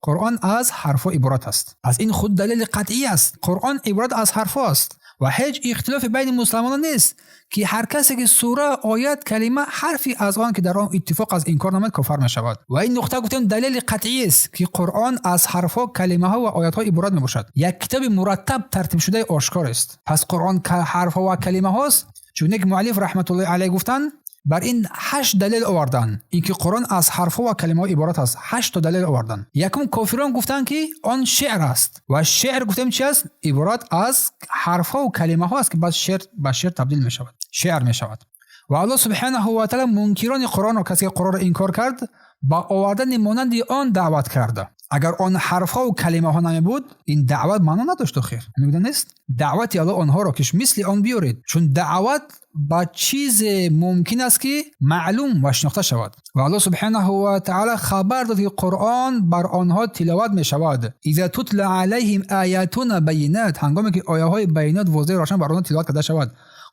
Қуръон аз ҳарфҳо иборат аст. Пас ин худ далели қатъӣ аст. Қуръон иборат аз ҳарфҳо аст ва ҳеҷ ихтилофе байни мусулмонон нест, ки ҳар касе ки сура, оят, калима, ҳарфе аз он ки дар он иттифоқ аст, инкор намояд, кофир мешавад. Ва ин нуқта гуфтем далели қатъӣ аст, ки Қуръон аз ҳарфҳо, калимаҳо ва оятҳо иборат мебошад. Як китоби мураттаб тартибшудаи ошкор аст. Пас Қуръон ҳарфҳо ва калимаҳост. Чунки муаллиф раҳматуллоҳи алайҳ гуфтанд, бар ин ҳашт далел оварданд, инки Қуръон аз ҳарфҳо ва калимаҳо иборат аст. Ҳашт то далел оварданд. Якум, кофирон гуфтанд, ки он шеър аст. Ва шеър гуфтем чи аст? Иборат аз ҳарфҳо ва калимаҳо аст, ки баъд шеър ба шеър табдил мешавад, шеър мешавад. Ва Аллоҳ субҳанаҳу ва таъала мункирони Қуръонро, касе ки Қуръонро инкор кард, ба овардани монанди он даъват карда. Агар он ҳарфҳо ва калимаҳо намебуд, ин даъват маъно надошт. Охир мегӯянд нест даъвати Аллоҳ онҳоро, ки мисли он биёред, чун даъват ба чизе мумкин аст, ки маълум ва шинохта шавад. Ва Аллоҳ субҳанаҳу ва таъала хабар дод, ки Қуръон бар онҳо тиловат мешавад. إذا تتلى عليهم آياتنا بينات, ҳангоме ки ояҳои байинот, возеҳ, равшан бар онҳо тиловат карда шавад.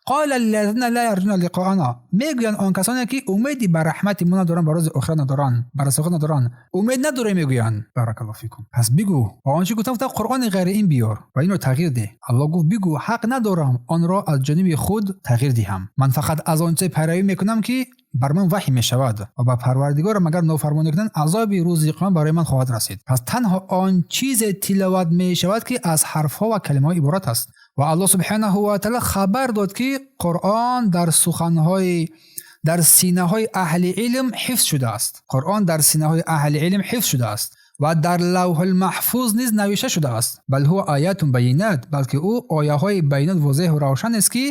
قال الذين لا يرجون لقاءنا, мегӯянд он касоне ки умеди ба раҳмати мо надоранд, ба рӯзи охират надоранд, ба расохат надоранд, умед надорем, мегӯянд. بارك الله فيكم. Пас бигӯ, ва он чи гуфтам, гуфтам, Қуръони ғайри ин биёр ва инро тағйир деҳ. Аллоҳ гуфт: бигӯ, ҳақ надорам онро аз ҷониби худ тағйир диҳам, ман фақат аз он чизе пайравӣ мекунам, ки бар ман ваҳй мешавад, ва ба Парвардигорам агар нофармонӣ кунанд, азоби рӯзи қиёмат барои ман хоҳад расид. Пас танҳо он чизе тиловат мешавад, ки аз ҳарфҳо ва калимаҳо иборат аст. Ва Аллоҳ субҳанаҳу ва таъала хабар дод, ки Қуръон дар суханҳои дар синаҳои аҳли илм ҳифз шудааст. Қуръон дар синаҳои аҳли илм ҳифз шудааст ва дар Лавҳулмаҳфуз низ навишта шудааст. بل هو آيات بينات, балки ӯ ояҳои байинот, возеҳу равшан аст, ки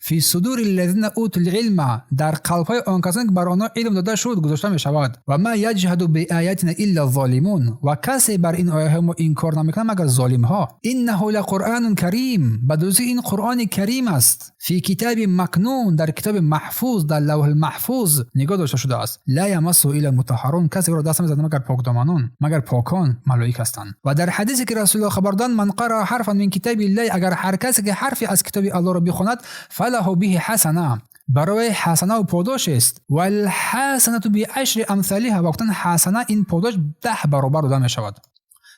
في صدور الذين أوتوا العلم, дар қалбҳои он касоне ки бар онҳо илм дода шуд, гузошта мешавад. وما يجحد بآياتنا إلا الظالمون, ва касе бар ин ояҳои мо инкор намекунад, магар золимҳо. إنه لقرآن كريم, ба дурустӣ ин Қуръони карим аст. في كتاب مكنون, дар китоби маҳфуз, дар Лавҳулмаҳфуз нигоҳ дошта шудааст. لا يمسه إلا المطهرون, касе ӯро даст намезанад, магар покдоманон, магар покон, малоик ҳастанд. Ва дар ҳадисе ки Расулуллоҳ хабар доданд: من قرأ حرفا من كتاب الله, агар ҳар касе ки ҳарфе аз китоби Аллоҳро бихонад, فله به حسنة, барои ҳасанаву подош аст. والحسنة بعشر أمثالها, ва гуфтан ҳасана, ин подош 10 баробар дода мешавад.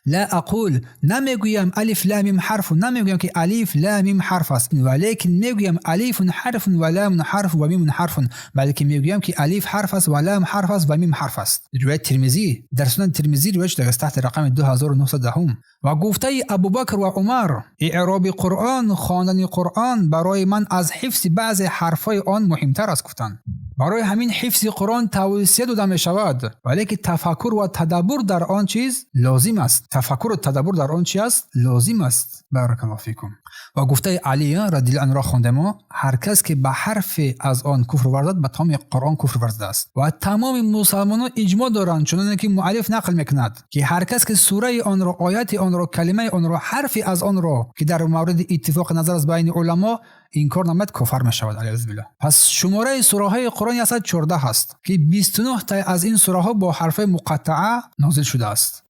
لا أقول, намегӯям ألف لام ميم حرف, намегӯям ки алиф лам мим ҳарф аст, валекин мегӯям ألف حرف ولام حرف وميم حرف, балки мегӯям ки алиф ҳарф аст ва лам ҳарф аст ва мим ҳарф аст. Ривоят Тирмизӣ, дар Сунан Тирмизӣ ривоят шудааст таҳти рақами 2910. Ва гуфтаи Абубакр ва Умар: иъроби Қуръон, хондани Қуръон барои ман аз ҳифзи баъзе ҳарфҳои он муҳимтар аст, гуфтанд. Барои ҳамин ҳифзи Қуръон тавсия дода мешавад, валеки тафаккур ва тадаббур дар он чиз лозим аст. Тафаккуру тадаббур дар он чи аст, лозим аст. بارك الله فيكم. Ва гуфтаи Али رضي الله عنه ро хондемо: ҳар кас ки ба ҳарфе аз он куфр варзад, ба тамоми Қуръон куфр варзидааст. Ва тамоми мусалмонон иҷмоъ доранд, чуноне ки муаллиф нақл мекунад, ки ҳар кас ки сураи онро, ояти онро, калимаи онро, ҳарфе аз онро, ки дар мавриди иттифоқи назар аст байни уламо, инкор намояд, кофар мешавад, العياذ بالله. Пас шумораи сураҳои Қуръон 114 ҳаст, ки 29 тай аз ин сураҳо бо ҳарфҳои муқаттаа нозил шудааст.